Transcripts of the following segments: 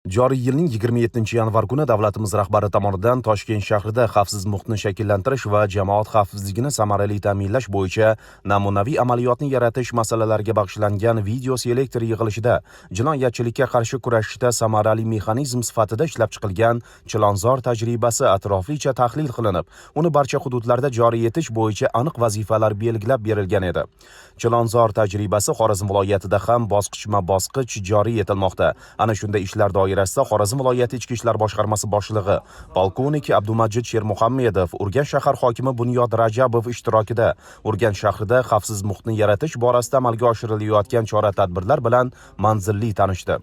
Joriy yilning 27-yanvar kuni davlatimiz rahbari tomonidan Toshkent shahrida xavfsiz muhitni shakllantirish va jamoat xavfsizligini samarali ta'minlash bo'yicha namunaviy amaliyotni yaratish masalalariga bag'ishlangan video selektor yig'ilishida jinoyatchilikka qarshi kurashishda samarali mexanizm sifatida ishlab chiqilgan Chilonzor tajribasi atroflicha tahlil qilinib, uni barcha hududlarda joriy etish bo'yicha aniq vazifalar belgilab berilgan edi. Chilonzor tajribasi Xorazm viloyatida ham bosqichma-bosqich joriy etilmoqda. Ana shunday ishlar doirasida Xorazm viloyati Ichki ishlar boshqarmasi boshlig'i polkovnik Abdumajid Shermuhammedov, Urganch shahar hokimi Bunyod Rajabov ishtirokida Urganch shahrida xavfsiz muhitni yaratish borasida amalga oshirilayotgan chora-tadbirlar bilan manzilli tanishdi.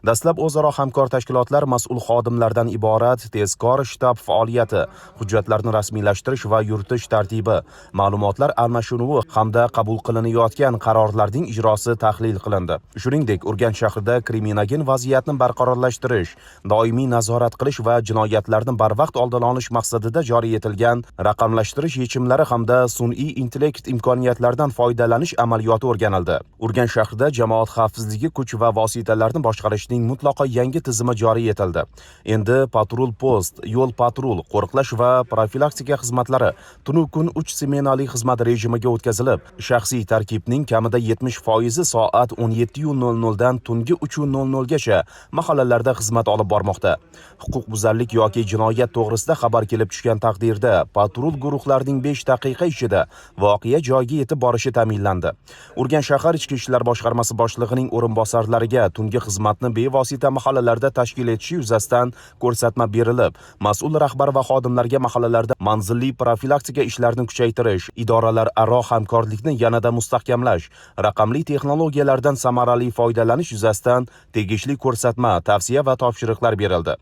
Dastlab o'zaro hamkor tashkilotlar mas'ul xodimlardan iborat tezkor shtab faoliyati, hujjatlarni rasmiylashtirish va yuritish tartibi, ma'lumotlar almashinuvi hamda qabul qilinayotgan qarorlarning ijrosi tahlil qilindi. Shuningdek, Urganch shahrida kriminogen vaziyatni barqarorlashtirish, doimiy nazorat qilish va jinoyatlarni barvaqt oldini olish maqsadida joriy etilgan raqamlashtirish yechimlari hamda sun'iy intellekt imkoniyatlaridan foydalanish amaliyoti o'rganildi. Urganch shahrida jamoat xavfsizligi kuch va vositalarini boshqarishning mutlaqo yangi tizimi joriy etildi. Endi patrul post, yo'l patrul, qo'riqlash va profilaktika xizmatlari tunu kun 3 smenali xizmat rejimiga o'tkazilib, shaxsiy tarkibning kamida 70% soat 17:00 dan tungi 3:00 gacha mahallalarda xizmat olib bormoqda. Huquqbuzarlik yoki jinoyat to'g'risida xabar kelib tushgan taqdirda patrul guruhlarining 5 daqiqa ichida voqea joyiga yetib borishi ta'minlandi. Urganch shahar Ichki ishlar boshqarmasi boshlig'ining o'rinbosarlariga tungi xizmatni bevosita mahallalarda tashkil etishi yuzasidan ko'rsatma berilib, mas'ul rahbar va xodimlarga mahallalarda manzilli profilaktika ishlarini kuchaytirish, idoralararo hamkorlikni yanada mustahkamlash, raqamli texnologiyalardan samarali foydalanish yuzasidan tegishli ko'rsatma, tavsiya va topshiriqlar berildi.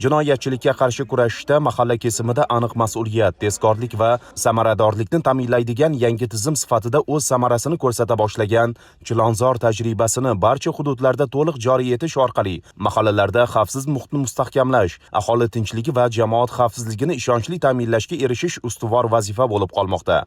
Jinoyatchilikka qarshi kurashishda mahalla kesimida aniq mas'uliyat, tezkorlik va samaradorlikni ta'minlaydigan yangi tizim sifatida o'z samarasini ko'rsata boshlagan Chilonzor tajribasini barcha hududlarda to'liq joriy etish orqali mahallalarda xavfsiz muhitni mustahkamlash, aholi tinchligi va jamoat xavfsizligini ishonchli ta'minlashga erishish ustuvor vazifa bo'lib qolmoqda.